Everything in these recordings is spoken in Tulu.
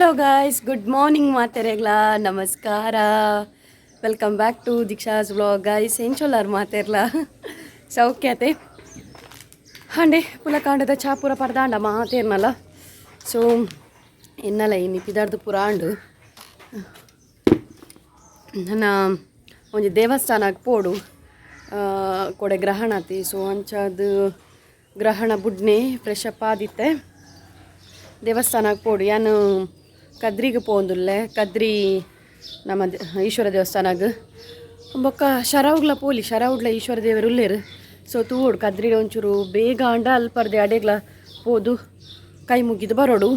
Hello guys, good morning ಮಾತೆರೆಗ್ಲಾ ನಮಸ್ಕಾರ. Welcome back to Deeksha's vlog guys. ಎಂಚೊಲ್ಲಾರ್ ಮಾತೆರ್ಲ ಸೌಖ್ಯತೆ ಹಾಂಡೆ ಪುಲಕಾಂಡದ ಚಾಪುರ ಪರ್ದಾಂಡ ಮಾತೇರ್ನಲ್ಲ. ಸೊ ಎನ್ನಲ ಇನಿ ಪಿದಾರ್ದು ಪುರ ಆಂಡು. ನನ್ನ ಒಂಜಿ ದೇವಸ್ಥಾನಕ್ಕೆ ಪೋಡು ಕೊಡೆ ಗ್ರಹಣ ಆತಿ. ಸೊ ಅಂಚಾದ ಗ್ರಹಣ ಬುಡ್ನೆ ಫ್ರೆಶ್ ಅಪ್ ಆದಿತ್ತೆ ದೇವಸ್ಥಾನಕ್ಕೆ ಪೋಡು. ಯಾನು ಕದ್ರಿಗೆ ಪೋಂದುಲ್ಲೆ, ಕದ್ರಿ ನಮ್ಮ ಈಶ್ವರ ದೇವಸ್ಥಾನಗ್. ಬೊಕ್ಕ ಶರವುಗ್ಲ ಪೋಲಿ, ಶರವುಡ್ಲ ಈಶ್ವರ ದೇವರು ಉಲ್ಲೇರು. ಸೊ ತೂವೊಡು ಕದ್ರಿ ಒಂಚೂರು ಬೇಗ ಆಂಡ ಅಲ್ಪರ್ದೆ ಅಡೆಗ್ಲ ಪೋದು ಕೈ ಮುಗಿದು ಬರೋಡು.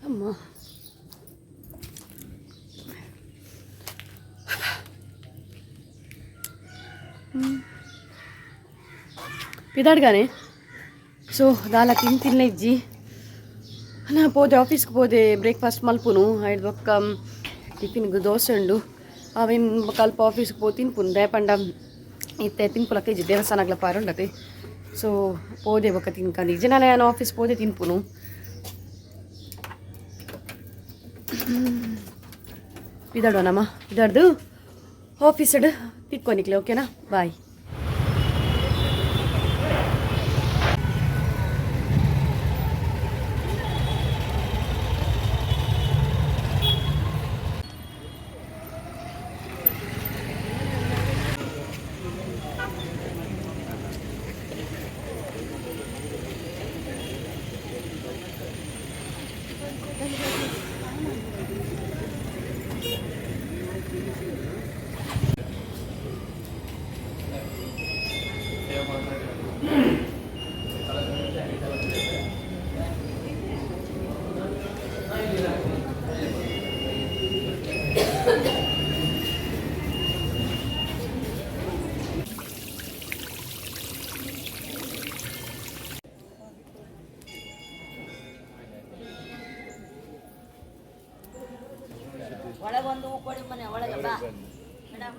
ಅಮ್ಮ ಪಿದಾಡ್ಗಾನೆ. ಸೊ ದಾಲ ತಿನ್ ತಿನ್ಲೆ ಇಜ್ಜಿ. ನಾ ಪೋದೆ ಆಫೀಸ್ಗೆ ಪೋದೆ, ಬ್ರೇಕ್ಫಾಸ್ಟ್ ಮಲ್ಪುನು. ಐದು ಬೊಕ್ಕ ಟಿಫಿನ್ಗೆ ದೋಸೆ ಉಂಡು, ಅವೇನು ಬೊಕ್ಕ ಅಲ್ಪ ಆಫೀಸ್ಗೆ ಪೋ ತಿನ್ಪುನು. ದಾಯೆಪಂಡ ಇತ್ತೆ ತಿನ್ಪುಲಕ್ಕ ಇಜ್ಜಿ, ದೇವಸ್ಥಾನಗ್ಲ ಪಾರುಂಡತೆ. ಸೊ ಪೋದೆ ಬೊಕ್ಕ ತಿನ್ಕಂದು ಇಜ್ಜಿ. ನಾನು ಏನು ಆಫೀಸ್ ಪೋದೆ ತಿನ್ಪುನು. ಪಿದಾಡುವ ಪಿದಾಡ್ದು ಆಫೀಸ್ಡ್ ತಿಕ್ಕೊನಿಕ್ಲೆ. ಓಕೆನಾ? ಬಾಯ್. ಒಳಗೊಂದು ಹೂ ಕೊಡಿ ಮನೆ ಒಳಗೆ ಬಾ ಮೇಡಮ್.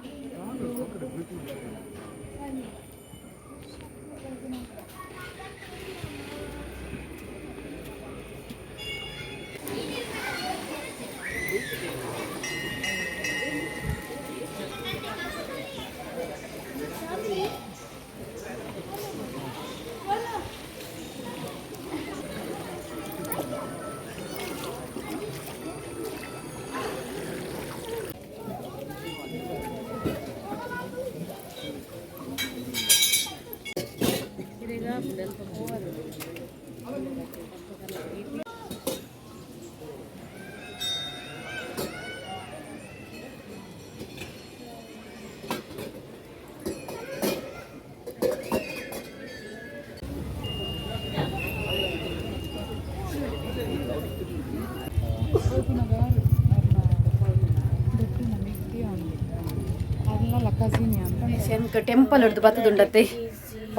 ಎಂಕ್ ಟೆಂಪಲ್ ಹಿಡ್ದು ಬತ್ತದುಂಡತ್ತೆ.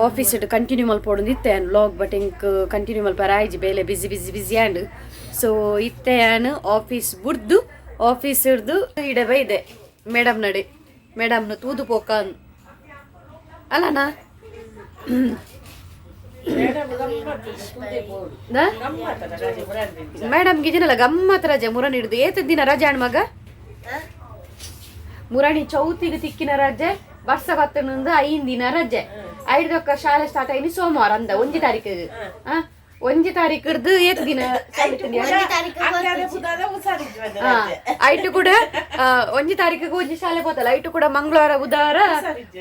ಆಫೀಸ್ ಕಂಟಿನ್ಯೂ ಮಲ್ಪೊಡು ಇತ್ತೆ ವ್ಲಾಗ್, ಬಟ್ ಎಂಕ್ ಕಂಟಿನ್ಯೂ ಮಲ್ಪರ ಆಯ್ಜಿ, ಬೇಲೆ ಬಿಸಿ ಬಿಸಿ ಬಿಸಿ ಆಂಡ್. ಸೊ ಇತ್ತೆ ಯಾನ್ ಆಫೀಸ್ ಬುಡ್ದು ಆಫೀಸ್ ಹಿಡ್ದು ಇಡೆ ಬೈದೆ ಮೇಡಮ್ ನಡೆ. ಮೇಡಮ್ನ ತೂದು ಪೋಕ ಅಲ್ಲನಾ? ಮೇಡಮ್ ಗಿಜಿನಲ್ಲ ಗಮ್ಮತ್ ರಜೆ ಮುರನ್ ಹಿಡ್ದು ಏತ ದಿನ ರಜೆ ಅಣ್ಣ ಮಗ. ಮುರಣಿ ಚೌತಿಗೆ ತಿಕ್ಕಿನ ರಜೆ ವರ್ಷ ಬತ್ತನಂದು ಐದು ದಿನ ರಜೆ. ಐದಕ್ಕ ಶಾಲೆ ಸ್ಟಾರ್ಟ್ ಆಯ್ನಿ ಸೋಮವಾರ ಅಂದ ಒಂಜಿ ತಾರೀಕಿಗೆ. ಒಂಜಿ ತಾರೀಕು ಹಿಡ್ದು ಏತ್ ದಿನ? ಐಟು ಕೂಡ ಒಂಜಿ ತಾರೀಕಿಗೆ ಒಂಜಿ ಶಾಲೆ ಪೋತಲ್ಲ. ಐಟು ಕೂಡ ಮಂಗಳವಾರ ಬುಧವಾರ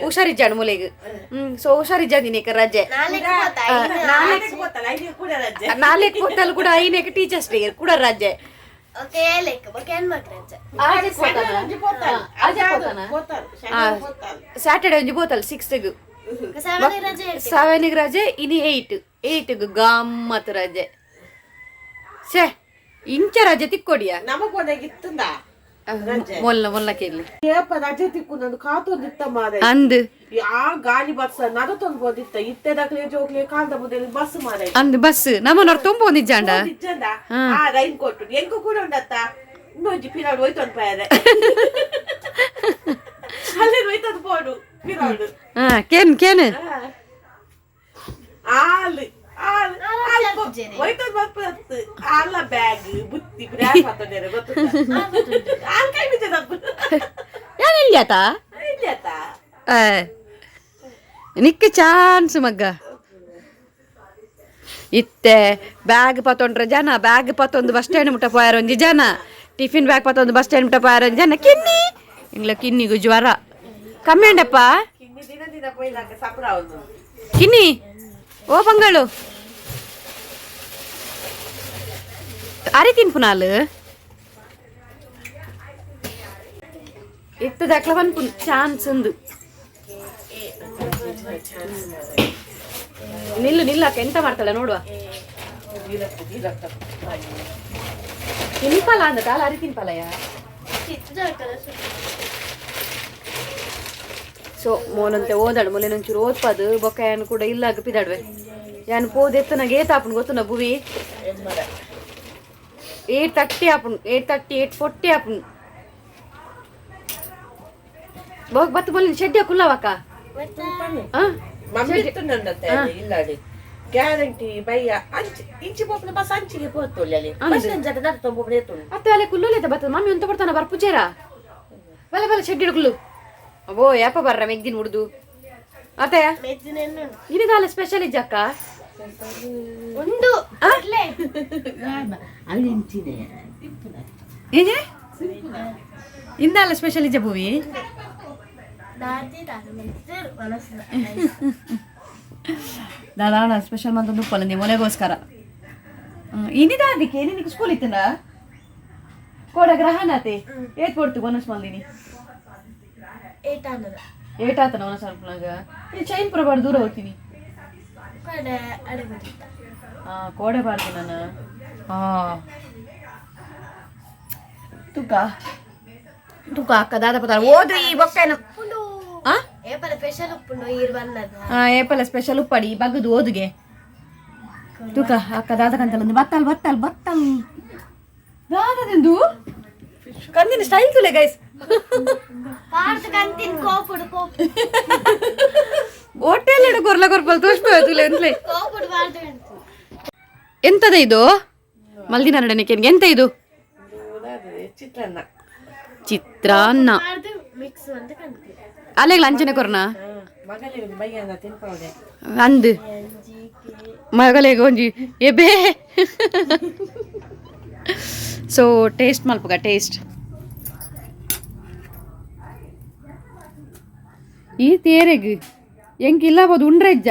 ಹುಷಾರಿಜ್ಜಾಣ ಮೂಲೆಗೆ. ಸೊ ಹುಷಾರಿಜ್ಜಾದಿನೇಕ ರಜೆ. ನಾಲ್ಕು ಪೋತಲ್ ಕೂಡ ಐನೇಕ ಟೀಚರ್ಸ್ ಡೇ ಕೂಡ ರಜೆ. ಸ್ಯಾಟರ್ಡೆ ಒಂಜಿ ಬೋತಲ್ ಸಿಕ್ಸ್ ಸೆವೆನ್ ರಜೆ, ಇನಿ ಏಯ್ಟ್ ಏಯ್ಟ್ ಗಮ್ಮತ್ ರಜೆ. ಛೇ, ಇಂಚ ರಜೆ ತಿಕ್ಕೊಡಿಯ ಮೊಲ್ಲ ಮೊಲ್ಲ ಕೇಳಿ ರಜೆ ತಿಕ್ಕು ಕಾತೊಂದಿತ್ತ ಮಾರೆ ಅಂದ್ ಆ ಗಾಳಿ ಬಸ್ ನಡತೊಂದು ಬೋದಿತ್ತ ಇತ್ತೆದಕ್ಲೆ ಜೋಕ್ಲೆ ಕಾಲ್ದ ಬುದೆಲಿ ಬಸ್ ಮಾರೆ. ಅಂದ್ ಬಸ್ ನಮ್ಮನವ್ರು ತುಂಬ ಒಂದಿಜ್ಜಾಂಡ. ಇಜ್ಜಂದ ಆ ರೈನ್ ಕೊಟ್ಟು ಎಂಕು ಕೂಡ ಉಂಡತ್ತ ಇನ್ನೊಂಜಿ ಪಿರಾಡು ಹೋಯ್ತೊಂದು ಪಾಯರೆ ಅಲ್ಲೇ ಹೋಯ್ತೊಂದು ಪೋಡು ಪಿರಾಡು. ಹಾ, ಕೇನ್ ಕೇನ್ ಆಲ್ ಅಲ್ಲ ಬ್ಯಾಗ್ ಬುತ್ತಿ ಗೊತ್ತು ಕೈ ಬಿಚ್ಚದ. ಯಾನ್ ಎಲ್ಲಿ ಆತ? ಇಲ್ಲಿ ಆತ. ನಿಕ್ಕ ಚಾನ್ಸ್ ಮಗ್ಗ. ಇತ್ತೆ ಬ್ಯಾಗ್ ಪತ್ತೊಂಡ್ರ ಜನ, ಬ್ಯಾಗ್ ಪತ್ತೊಂದು ಬಸ್ ಸ್ಟ್ಯಾಂಡ್ ಮುಟ್ಟ ಪೋಯಾರ ಒಂಜಿ ಜನ, ಟಿಫಿನ್ ಬ್ಯಾಗ್ ಪತ್ತೊಂದು ಬಸ್ ಸ್ಟ್ಯಾಂಡ್ ಮುಟ್ಟ ಪೋಯಾರ ಒಂಜಿ ಜನ. ಕಿನ್ನಿ ಇಂಗ್ಲ ಕಿನ್ನಿಗು ಜ್ವರ ಕಮ್ಮಿ ಉಂಡಪ್ಪ. ಕಿನ್ನಿ ದಿನ ದಿನ ಪೋಯ್ಲಾಕ ಸಪ್ರ ಅವನು. ಕಿನ್ನಿ, ಓ ಬಂಗಾಳು, ಅರಿ ತಿನ್ಪುನಾಲು ಇತ್ತದ ಅಕ್ಲ ಪನ್ಪುನ್ ಚಾನ್ಸ್ ಉಂದು. ನಿಲ್ಲು ನಿಲ್ಲಕ್ಕ, ಎಂತ ಮಾಡ್ತಾಳೆ ನೋಡುವ. ತಿನ್ಪಲ್ಲ ಅಂದ ಕಾಲ ಅರಿ ತಿನ್ಪಲ್ಲಯ್ಯ. ಸೊ ಮೋನಂತೆ ಓದಾಡು, ಮೊಲೆನೊಂಚೂರು ಓದ್ಪದು ಬೊಕ್ಕ ಯಾನ್ ಕೂಡ ಇಲ್ಲ ಪಿದಾಡ್ವೆ. ಯಾನ್ ಪೋದು ಎತ್ತನಾಗ ಏತಾಪುನ್ ಗೊತ್ತುನ ಭುವಿ? 8:30 ಆಪುನ್, 8:30, 8:40 ಆಪುನ್. ಬೋಗ್ ಬತ್ತು ಮೊಲಿನ ಶೆಡ್ಯ ಕುಲ್ಲವಕ್ಕ. ಮಮ್ಮಿ ಇತ್ತುಂಡಂತೆ ಇಲ್ಲಾಡಿ ಗ್ಯಾರಂಟಿ ಬಯ್ಯ ಅಂಚಿ ಇಂಚಿ ಪೋಪುನ ಬಸ್ ಅಂಚಿಗೆ ಪೋತೊಲ್ಲಿ ಅಲ್ಲಿ ಬಸ್ ಜಟ ದಟ್ಟ ತೊಂಬ ಏತುಂಡು. ಅತ್ತೆ ಅಲ್ಲೇ ಕುಲ್ಲೋಲೇತ ಬರ್ತದೆ. ಮಮ್ಮಿ ಉಂತ ಬರ್ತಾನ ಬರ್ಪುಜೇರ. ಬಲೆ ಬಲೆ, ಶೆಡ್ ಹಿಡ್ಕುಲ್ಲು. ಅವೋ ಯಾಪ ಬರ್ರ ಮೆಗ್ದಿನ ಉಡ್ದು ಅತ್ತಯ್ಯ. ಇನಿದಾಲ ಸ್ಪೆಷಲ್ ಇಜ್ಜಕ್ಕ? ಉಂಡು. ಏನೇ ಇಂದಾಲ ಸ್ಪೆಷಲ್ ಇಜ್ಜ ಭೂವಿ? ದಾದಾಣ ಸ್ಪೆಷಲ್ ಮಂತೊಂದು ಉಪ್ಪಲ್ಲ ಮೊಲೆಗೋಸ್ಕರ ಇನಿದ. ಅದಕ್ಕೆ ನಿನಗೆ ಸ್ಕೂಲ್ ಇತ್ತಂಡ ಕೋಡ ಗ್ರಹಣತೆ ಏತ್ ಪೊಡ್ತು ಒನಸ್ ಮಲ್ದಿನಿ? ಏಟಾತನ ಒನಸ್ ಅನ್ಪುನಾಗ ಈ ಚೈನ್ ಪುರ ಬಾಡ ದೂರ ಹೋಗ್ತೀನಿ. ಹಾ, ಕೋಡೆ ಬಾರ್ದು ನಾನು. ಹಾ, ತುಕ ತುಕ ಅಕ್ಕ ದಾದ ಪದಾರ ಓದು ಈ ಬೊಕ್ಕನು. ಆ ಏಪಲ ಸ್ಪೆಷಲ್ ಉಪ್ಪುಂಡು ಈರ್ ಬನ್ನದ. ಆ ಏಪಲ ಸ್ಪೆಷಲ್ ಉಪ್ಪಡಿ ಬಗ್ಗದು ಓದುಗೆ. ತುಕ ಅಕ್ಕ ದಾದ ಕಂತಲಂದು ಬತ್ತಲ್ ಬತ್ತಲ್ ಬತ್ತಲ್ ದಾದದೆಂದು ಕಂದಿನ ಸ್ಟೈಲ್ ತುಲೆ ಗೈಸ್. ಪಾರ್ತ್ ಕಂತಿನ್ ಕೋಪುಡು ಕೋಪು. ಹೋಟೆಲ್ ಇಡು ಕೊರ್ಲ ಕೊರ್ಪಲ್ ತೋಷ್ಪ ತುಲೆ ಅಂತಲೇ. ಕೋಪುಡು ಪಾರ್ತ್ ಕಂತಿನ್. ಎಂತದ ಇದು ಮಲ್ದಿನ ನಡನೆ? ಎಂತ ಇದು? ಚಿತ್ರಾನ್ನ. ಚಿತ್ರಾನ್ನ. ಪಾರ್ತ್ ಮಿಕ್ಸ್ ಅಂತ ಕಂತಿನ್. ಅಲ್ಲೆಗ್ಲ ಅಂಚನೆ ಕೊರ್ನ. ಮಗಲಿಗೆ ಬಯ್ಯನ ತಿನ್ಪವಡೆ. ಅಂದು ಮಗಲಿಗೆ ಒಂಜಿ ಎಬೆ. ಸೊ ಟೇಸ್ಟ್ ಮಲ್ಪುಗ ಟೇಸ್ಟ್. ಈ ತೇರೆಗ್ ಎಂಕ್ ಇಲ್ಲ ಬೋದು ಉಂಡ್ರೆಜ್ಜ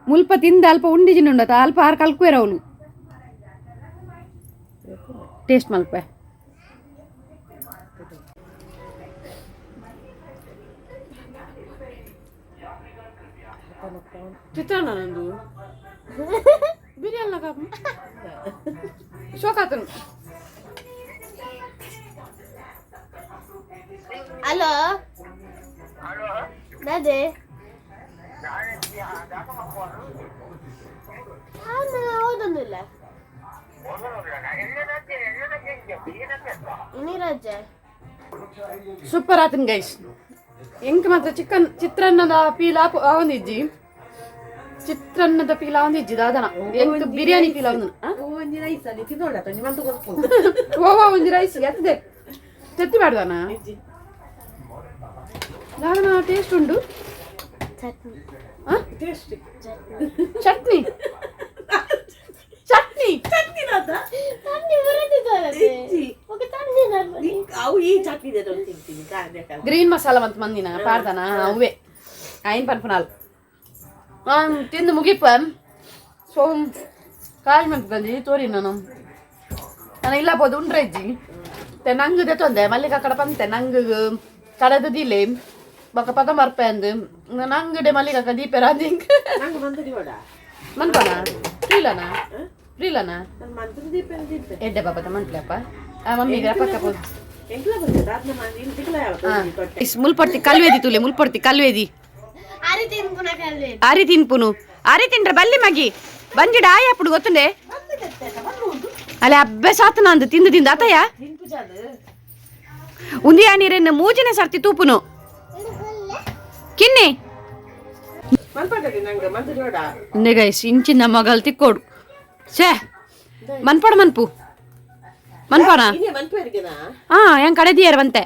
ಮುಲ್ಪ ತಿಂದ ಅಲ್ಪ ಉಂಡಿಜಿನ ಉಂಡತ ಅಲ್ಪ ಆರ್ ಕಲ್ಕುವೆರ ಅವಳು. ಟೇಸ್ಟ್ ಮಲ್ಪೆ. ಚಿತ್ರಾನ್ನ ನಂದು ಬಿರಿಯಾನಿ ಕಾಪು ಶೋಕಾತನು. ಹಲೋ, ದಾದೆ, ಓದೊಂದಿಲ್ಲ ಇನಿ ರಜೆ. ಸೂಪರ್ ಆತನ್ ಗೈಸ್. ಎಂಕ್ ಮಾತ್ರ ಚಿಕನ್ ಚಿತ್ರಾನ್ನದ ಪೀಲ ಆವೊಂದಿಜ್ಜಿ, ಚಿತ್ರಾನ್ನದ ಪೀಲ ಆವೊಂದಿಜ್ಜಿ ದಾದನ. ಎಂಕ್ ಬಿರಿಯಾನಿ ಪೀಲ ಆವೊಂದು. ಒಂಜಿ ರೈಸ್ ಅಲ್ಲಿ ತಿನ್ನೋಣ ಒಂಜಿ ಮಂತು ಕೊರ್ಪುಂಡು. ಓ, ಒಂಜಿ ರೈಸ್ ಎತ್ತದೆ ತೆತ್ತಿ ಬಾಡ್ದಾನ ದಾದನ. ಟೇಸ್ಟ್ ಉಂಡು. ಚಟ್ನಿ. ಆ? ಟೇಸ್ಟ್. ಚಟ್ನಿ ಚಟ್ನಿ. ಚಟ್ನಿ ದಾದ? ತಣ್ಣಿ ಬರುತ್ತಿದ್ದಾರೆ. ఒక ತಣ್ಣಿ ನಾನು. ಅವು ಈ ಚಟ್ನಿ ತಿಂತೀನಿ ಕಾರಣ. ಗ್ರೀನ್ ಮಸಾಲ ಮಂತ್ ಮಂದಿನ ಪಾಡ್ದನ ಅವೇ ಐನ್ ಪನ್ಪುನಾಲ್ ತಿಂದು ಮುಗಿಪ. ಸೊ ಕಾಯಿ ಮಂತ್ ಬಂದು ತೋರಿ. ನಾನು ನಾನು ಇಲ್ಲ ಬೋದು ಉಂಡ್ರೆಜ್ಜಿ ತೆ ನಂಗ್ ದೆತ್ತೊಂದೆ ಮಲ್ಲಿಕ ಕಡ ಪಂತೆ ನಂಗ್ ಕಡದ ದಿಲೆ ಬೊಕ ಪದ ಮರ್ಪೆ ಅಂದ್ ನಂಗಡೆ ಮಲ್ಲಿಕ ದೀಪೆರ ಅಂದಿಂಗ್. ನಂಗೆ ಮಂತ್ರಿ ಬೇಡ. ಮನ್ಪನ ಪ್ರೀಲನ ಪ್ರೀಲನ. ನಾನು ಮಂತ್ರಿ ದೀಪ ತಿಂತೆ. ಎಡ್ಡೆ ಪಾಪದ ಮಂತ್ಲಪ್ಪ ಆ ಮಮ್ಮಿಗೆ ಪಕ್ಕ ಪೋದು. ಎಂಕ್ಲ ಬರ್ತದೆ ಅದ್ನ ಮಂದಿ ಇಲ್ಲಿ ತಿಕ್ಲ ಯಾವ ತೊಟ್ಟೆ. ಮುಲ್ಪಡ್ತಿ ಕಲ್ವೇದಿ ತುಲೆ, ಮುಲ್ಪಡ್ತಿ ಕಲ್ವೇದಿ. ಅರಿ ತಿನ್ಪುನ ಕಲ್ವೆ. ಅರಿ ತಿನ್ಪುನು, ಅರಿ ತಿಂಡ್ರೆ ಬಲ್ಲಿ ಮಗಿ ಬಂಜಿಡ ಆಯప్పుడు ಗೊತ್ತುಂಡೆ. ಅಲ್ಲೇ ಅಬ್ಬೆ ಸಾತನ ಅಂದು ತಿಂದು ತಿಂದು ಅತಯ್ಯ ಉಂದಿಯಾ ನೀರನ್ನು ಮೂಜಿನ ಸರ್ತಿ ತೂಪುನು ಕಿನ್ನಿ. ಇಂದೆ ಗೈಸ್ ಇಂಚಿನ ಮಗಲ್ ತಿಕ್ಕೋಡು ಛೇ ಮನ್ಪಡ ಮನ್ಪು ಮನ್ಪಣ ಹಾ ಹೆಂಗ್ ಕಡೆ ದಿಯಾರ ಬಂತೆ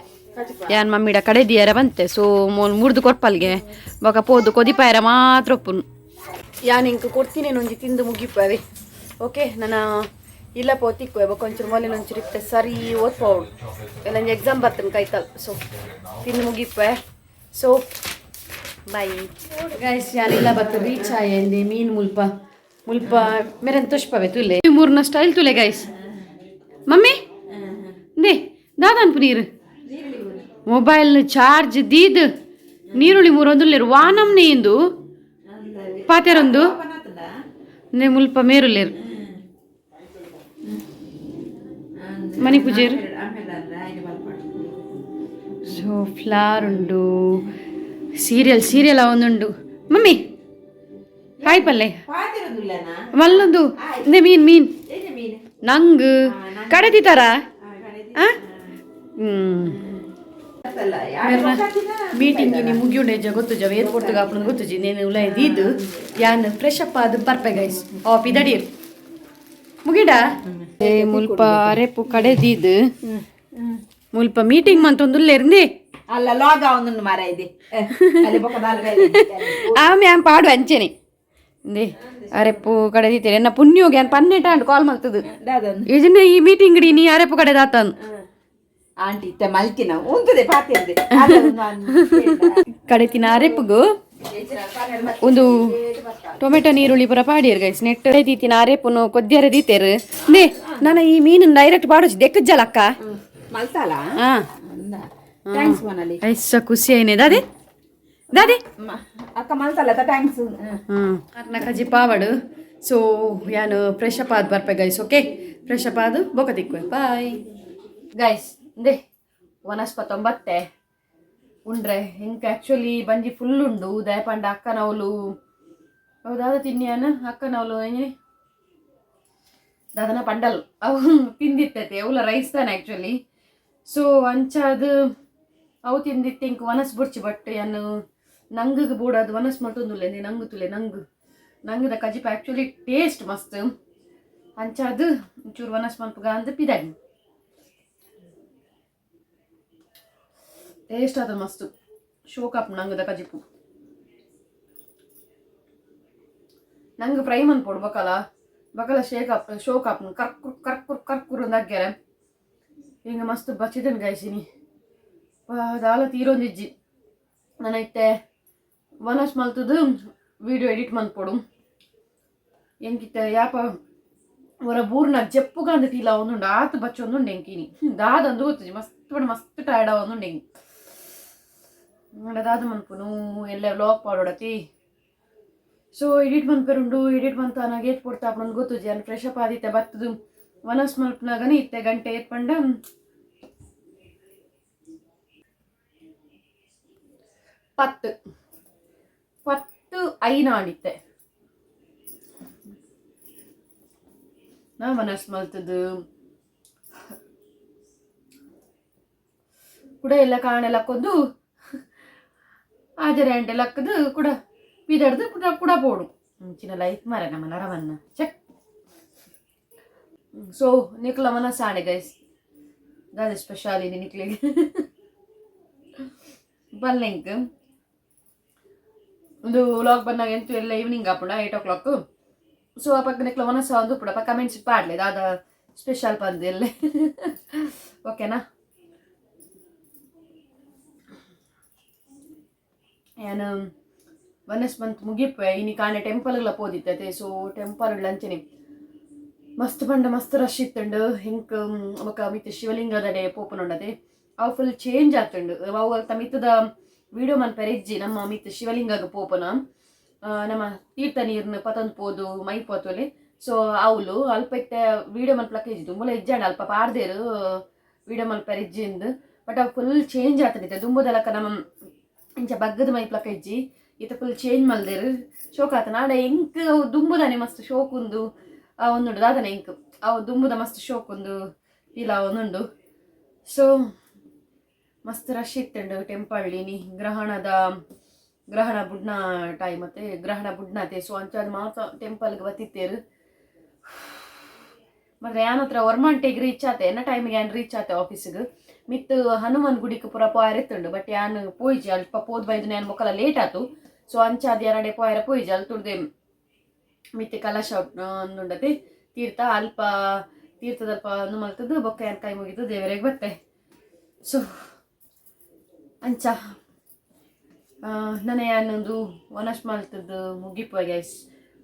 ಯಾನ್ ಮಮ್ಮಿಡ ಕಡೆ ದಿಯಾರ ಬಂತೆ ಸೊ ಮುರ್ದು ಕೊರ್ಪಲ್ಗೆ ಬೊಕ ಪೋದು ಕೊದಿಪಾಯರ ಮಾತ್ರ ಒಪ್ಪುನು ಯಾನ್ ಇಂಕ್ ಕೊಡ್ತೀನಿ ಒಂಜಿ ತಿಂದು ಮುಗಿಪವೆ ಓಕೆ ನನ್ನ ಇಲ್ಲ ಪೋ ತಿಕ್ಕುವೆ ಬೊಕ ಒಂಚೂರು ಮೊಲಿನ ಒಂಚೂರು ಇತ್ತೆ ಸರಿ ಓದ್ಪೋಡು ಎಲ್ಲ ಎಕ್ಸಾಮ್ ಬರ್ತೇನೆ ಕೈತಲ್ ಸೊ ತಿಂದು ಮುಗಿಪೆ ಸೊ ಬಾಯ್ ಗೈಸ್ ಯಾನಿಲ್ಲ ಬತ್ತ ರೀಚ್ ಆಯಂದೆ ಮೀನ್ ಮುಲ್ಪ ಮುಲ್ಪ ಮೇರೆನ್ ತುಷ್ಪವೆ ತುಲೆ ಮೂರ್ನ ಸ್ಟೈಲ್ ತುಲೆ ಗೈಸ್ ಮಮ್ಮಿ they ದಾದಾನ್ಪು ನೀರು ಮೊಬೈಲ್ ಚಾರ್ಜ್ ದೀದ್ ನೀರುಳ್ಳಿ ಮೂರೊಂದು ವಾನಮ್ನೆ ಇಂದು ಪಾತೆರೊಂದು ನೆ ಮುಲ್ಪ ಮೇರುಲೇರು ಮನಿ ಪೂಜೆರು ಸೊ ಫ್ಲವರ್ ಉಂಡು ಸೀರಿಯಲ್ ಸೀರಿಯಲ್ ಒಂದುಂಡು ಮಮ್ಮಿ ಕಾಯಿ ಪಲ್ಲೆ ಮಲ್ಲೊಂದು ನೆ ಮೀನ್ ಮೀನ್ ನಂಗ್ ಕಡೆದಿತಾರ ಮೀಟಿಂಗ್ ಇನಿ ಮುಗಿಯುಂಡೆ ಗೊತ್ತು ಜವ ಏತ್ ಪೊರ್ತುಗ ಆಪುನ ಗೊತ್ತುಜಿ ನೇನು ಉಲ ದೀದು ಯಾನ್ ಫ್ರೆಶ್ ಅಪ್ ಆದ್ ಬರ್ಪೆ ಗೈಸ್ ಓ ಪಿದಡೀರ್ ಮುಗಿಡ ಏ ಮುಲ್ಪ ಅರೆಪು ಕಡೆ ದೀದು ಮುಲ್ಪ ಮೀಟಿಂಗ್ ಮಂತೊಂದುಲ್ಲೇರ್ಂದಿ ಅಲ್ಲ ಲಾಗ್ ಒಂದುಂಡು ಮಾರ ಇದೆ ಅಲ್ಲಿ ಬೊಕ ಆಮೆ ಆಮ್ ಪಾಡು ಅಂಚೆನೆ ಇಂದೆ ಅರೆಪು ಕಡೆ ದೀತೇನೆ ಎನ್ನ ಪುಣ್ಯೋಗೆ ಅನ್ ಪನ್ನೆಟ ಅಂಡ್ ಕಾಲ್ ಮಲ್ತದು ಇಜನೆ ಈ ಮೀಟಿಂಗ್ ಡಿ ನೀ ಅರೆಪು ಕಡೆ ದಾತನ್ ಆಂಟಿ ಇತ್ತ ಮಲ್ಕಿನ ಉಂತದೆ ಪಾತಿರ್ದೆ ಕಡೆ ತಿನ ಅರೆಪುಗು ಒಂದು ಟೊಮೆಟೊ ನೀರುಳ್ಳಿ ಪೂರ ಪಾಡಿಯರ್ ಗೈಸ್ ನೆಟ್ ದೀತಿನ ಅರೆಪುನು ಕೊದ್ದಿಯರ ದೀತೇರು ನೇ ನಾನು ಈ ಮೀನು ಡೈರೆಕ್ಟ್ ಪಾಡೋಚ್ ದೆಕ್ಕಜ್ಜಲ ಅಕ್ಕ ಮಲ್ತಾಲ ಹಾ thanks ಮನಲಿ ಐಸ ಖುಷಿ ಐನೆ ದಾದೆ ದಾದೆ ಅಕ್ಕ ಮಲ್ತಾಲ thanks ಹ್ಮ್ ಕಜಿ ಪಾವಡು ಸೊ ಯಾನು ಫ್ರೆಶ್ ಅಪ್ ಆದ್ ಬರ್ಪೆ ಗೈಸ್ ಓಕೆ ಫ್ರೆಶ್ ಅಪ್ ಆದು ಬೊಕ ತಿಕ್ಕು ಬಾಯ್ ಗೈಸ್ ಇಂದೆ ವನಸ್ಪತೊಂಬತ್ತೆ ಉಂಡ್ರೆ ಇಂಕ ಆ್ಯಕ್ಚುಲಿ ಬಂಜಿ ಫುಲ್ ಉಂಡು ದಯಪಂಡ ಅಕ್ಕನವಲು ಹೌದಾದ ತಿನ್ನಿಯಾನ ಅಕ್ಕನವಲು ಏನೇ ದಾದನ ಪಂಡಲ್ ಅವು ತಿಂದಿತ್ತೈತೆ ಅವಲ ರೈಸ್ ತಾನೆ ಆ್ಯಕ್ಚುಲಿ ಸೊ ಅಂಚಾದ ಅವು ತಿಂದಿತ್ತೆ ಇಂಕ್ ವನಸ್ ಬುಡ್ಚಿ ಬಟ್ ಯಾನು ನಂಗಗೆ ಬೋಡದು ವನಸ್ ಮಲ್ತೊಂದುಲ್ಲೆ ನಂಗು ತುಲೆ ನಂಗು ನಂಗದ ಕಜಿಪ ಆ್ಯಕ್ಚುಲಿ ಟೇಸ್ಟ್ ಮಸ್ತ್ ಅಂಚಾದ ಒಂಚೂರು ವನಸ್ ಮಲ್ಪುಗ ಅಂದ್ ಪಿದಾಗಿ ಟೇಸ್ಟ್ ಅದು ಮಸ್ತ್ ಶೋಕಪ್ ನಂಗದ ಕಜಿಪು ನಂಗೆ ಫ್ರೈ ಮನ್ಪೊಡು ಬಕಲ ಬಕಲ ಶೇಕ್ ಅಪ್ ಶೋಕ್ ಅಪ್ ಕರ್ಕುರ್ ಕರ್ಕುರ್ ಕರ್ಕುರ್ ಅಂದಾಗ್ಯಾರ ಹಿಂಗೆ ಮಸ್ತ್ ಬಚ್ಚಿದನ್ ಗಾಯ್ಸಿನಿ ದಾಲ ತೀರೊಂದಿಜ್ಜಿ ನಾನೈತೆ ವನಸ್ ಮಲ್ತದು ವಿಡಿಯೋ ಎಡಿಟ್ ಮನ್ಪೊಡು ಎಂಕಿತ್ತ ಯಾಪ ಹೊರ ಬೂರ್ನ ಜಪ್ಪುಗಂದು ಫೀಲ್ ಆವೊಂದುಂಡು ಆತ್ ಬಚ್ಚೊಂದುಂಡು ಎಂಕಿನಿ ದಾದಂದು ಗೊತ್ತುಜಿ ಮಸ್ತ್ ಪಂಡ ಮಸ್ತ್ ಟಯರ್ಡ್ ಆವೊಂದುಂಡು ಎಂಕ್ ದಾದ ಮನ್ಪುನು ಎಲ್ಲ ವ್ಲಾಗ್ ಪಾಡೋಡತಿ ಸೊ ಎಡಿಟ್ ಮನ್ಪೆರುಂಡು ಎಡಿಟ್ ಮಂತ ನಾಗ ಏತ್ ಪೊಡ್ತಾ ಅಪ್ಪುಂಡು ಗೊತ್ತುಜಿ ಅನ್ ಫ್ರೆಶ್ ಅಪ್ ಆದಿತ್ತೆ ಬತ್ತದು ವನಸ್ ಮಲ್ಪನಾಗನೆ ಇತ್ತೆ ಗಂಟೆ ಏತ್ ಪಂಡ ಪತ್ತು ಪತ್ತು ಐನಾಡಿತ್ತೆ ನಾ ವನಸ್ ಮಲ್ತದು ಕೂಡ ಎಲ್ಲ ಕಾಣೆಲಕ್ಕೊಂದು ಆಜರೆ ಅಂಟೆ ಲಕ್ಕದು ಕೂಡ ಪಿದಡ್ದು ಕೂಡ ಕೂಡ ಪೋಡು ಚಿನ್ನ ಲೈಫ್ ಮಾರ ನಮ್ಮ ನರವನ್ನ ಚೆಕ್ ಸೊ ನಿಕ್ಲ ಮನಸ್ಸಾಣೆ ಗೈಸ್ ದಾದ ಸ್ಪೆಷಾಲಿ ನಿಕ್ಲಿಗೆ ಬಲ್ಲೆಂಕ್ ಒಂದು ವ್ಲಾಗ್ ಬಂದಾಗ ಎಂತೂ ಎಲ್ಲ ಈವ್ನಿಂಗ್ ಆಪುಂಡ 8 o'clock. So ಆ ಪಕ್ಕ ನಿಕ್ಲ ಮನಸ್ಸು ಒಂದು ಪುಡಪ ಕಮೆಂಟ್ಸ್ ಪಾಡ್ಲೆ ದಾದ ಸ್ಪೆಷಲ್ ಪಂದು ಎಲ್ಲ ಓಕೆನಾ. ಯಾನ್ ವನಸ್ ಮಂತ್ ಮುಗಿಪೆ ಇನಿ ಕಾಣೆ ಟೆಂಪಲ್ಗಳ ಪೋದಿತ್ತತೆ. ಸೊ ಟೆಂಪಲ್ ಅಂಚನೆ ಮಸ್ತ್ ಪಂಡ ಮಸ್ತ್ ರಶ್ ಇತ್ತುಂಡು. ಹಿಂಕ್ ಬೊಕ ಮಿತ್ತ್ ಶಿವಲಿಂಗದಡೆ ಪೋಪುನುಂಡತೆ ಅವು ಫುಲ್ ಚೇಂಜ್ ಆತುಂಡು. ಅವು ಅಲ್ತ ಮಿತ್ತದ ವಿಡಿಯೋ ಮನ್ಪೆರೆ ಇಜ್ಜಿ ನಮ್ಮ ಮಿತ್ತ್ ಶಿವಲಿಂಗಗ್ ಪೋಪುನ ನಮ್ಮ ತೀರ್ಥ ನೀರ್ನ ಪತೊಂದು ಪೋದು ಮೈ ಪೋತೊಲೆ. ಸೊ ಅವ್ಲು ಅಲ್ಪ ಇತ್ತೆ ವಿಡಿಯೋ ಮನ್ಪಲಕ್ಕ ಇಜ್ಜಿ ದುಂಬುಲ ಇಜ್ಜಾಂಡ ಅಲ್ಪ ಪಾಡ್ದೇರು ವಿಡಿಯೋ ಮನ್ಪೆರೆ ಇಜ್ಜಿಂದ್. ಬಟ್ ಅವು ಫುಲ್ ಚೇಂಜ್ ಆತನಿತ್ತೆ ದುಂಬುದಲಕ ನಮ್ಮ ಇಂಚ ಬಗ್ಗದ ಮೈಪ್ಲಕ್ಕ ಇಜ್ಜಿ ಇತ್ತೆ ಫುಲ್ ಚೇಂಜ್ ಮಲ್ದೇರು ಶೋಕ್ ಆತನ. ಆಂಡ ಎಂಕ್ ಅವು ದುಂಬುದಾನೆ ಮಸ್ತ್ ಶೋಕ್ ಉಂದು ಒಂದುಂಡು ದಾದನೆ ಎಂಕ್ ಅವು ದುಂಬುದ ಮಸ್ತ್ ಶೋಕ್ ಉಂದು ಫೀಲ್ ಒಂದುಂಡು. ಸೊ ಮಸ್ತ್ ರಶ್ ಇತ್ತುಂಡು ಟೆಂಪಲ್ ಇನಿ ಗ್ರಹಣದ ಗ್ರಹಣ ಬುಡ್ನ ಟೈಮ್ ಮತ್ತೆ ಗ್ರಹಣ ಬುಡ್ನಾತೆ. ಸೊ ಅಂಚಾದ್ ಮಾತ ಟೆಂಪಲ್ಗೆ ಬತ್ತಿತ್ತೇರು. ಮತ್ತೆ ಯಾನ್ ಹತ್ರ ಒರ್ಮಂಟೆಗ್ ರೀಚ್ ಆತೆ. ಎನ್ನ ಟೈಮಿಗೆ ಯಾನ್ ರೀಚ್ ಆತೆ ಆಫೀಸ್ಗೆ. ಮಿತ್ ಹನುಮಾನ್ ಗುಡಿಕ್ ಪೂರ ಪೋಯರೆ ಇತ್ತುಂಡು, ಬಟ್ ಯಾನ್ ಪೋಯಿಜಿ. ಅಲ್ಪ ಪೋದ್ ಬೈದು ಯಾನ್ ಮೊಕಲ ಲೇಟ್ ಆತು. ಸೊ ಅಂಚಾದ್ ಯಾನಡೆ ಪೋಯರೆ ಪೋಯಿಜಿ. ಅಲ್ಲಿ ತುಡ್ದೆ ಮಿತ್ತೆ ಕಲಶ ಅಂದುಂಡತೆ ತೀರ್ಥ, ಅಲ್ಪ ತೀರ್ಥದಲ್ಪ ಅಂದು ಮಲ್ತದ್ದು. ಬೊಕ್ಕ ಯಾನ್ ಕೈ ಮುಗಿದು ದೇವರಿಗೆ ಬತ್ತೆ. ಸೊ ಅಂಚ ನನ ಯಾನೊಂದು ವನಸ್ ಮಲ್ತದ್ದು ಮುಗಿಪುವ ಗೈಸ್.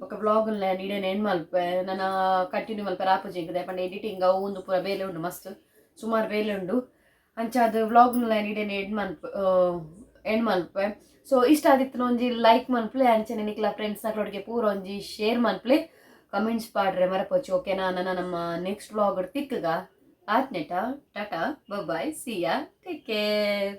ಬೊಕ್ಕ ವ್ಲಾಗ್ ಯಾನ್ ಇಡೇನೆ ಎಂಡ್ ಮಲ್ಪೆ. ನನ್ನ ಕಂಟಿನ್ಯೂ ಮಲ್ಪೆ ರಾಪುಜಿ ಎಂಕುದೆ, ಪಂಡ ಎಡಿಟಿಂಗ್ ಅವು ಒಂದು ಪೂರ ಬೇಲೆ ಉಂಡು, ಮಸ್ತ್ ಸುಮಾರು ಬೇಲೆ ಉಂಡು. ಅಂಚಾದ್ ವ್ಲಾಗ್ ಯಾನ್ ಇಡೇನೆ ಎಂಡ್ ಮಲ್ಪೆ. ಸೊ ಇಷ್ಟ ಆದಿತ್ತು ಒಂಜಿ ಲೈಕ್ ಮನ್ಪ್ಲೆ. ಅಂಚನೆ ನಿಕ್ಲ ಫ್ರೆಂಡ್ಸ್ ನಕ್ಲೊಟ್ಟಿಗೆ ಪೂರ ಒಂಜಿ ಶೇರ್ ಮನ್ಪ್ಲೆ. ಕಮೆಂಟ್ಸ್ ಪಾಡ್ರೆ ಮರಪೋಚಿ, ಓಕೆನಾ? ನನ್ನ ನಮ್ಮ ನೆಕ್ಸ್ಟ್ ವ್ಲಾಗ್ ತಿಕ್ಕಗ. ಆತ್ನೆಟ tata, bye, see ya, take care.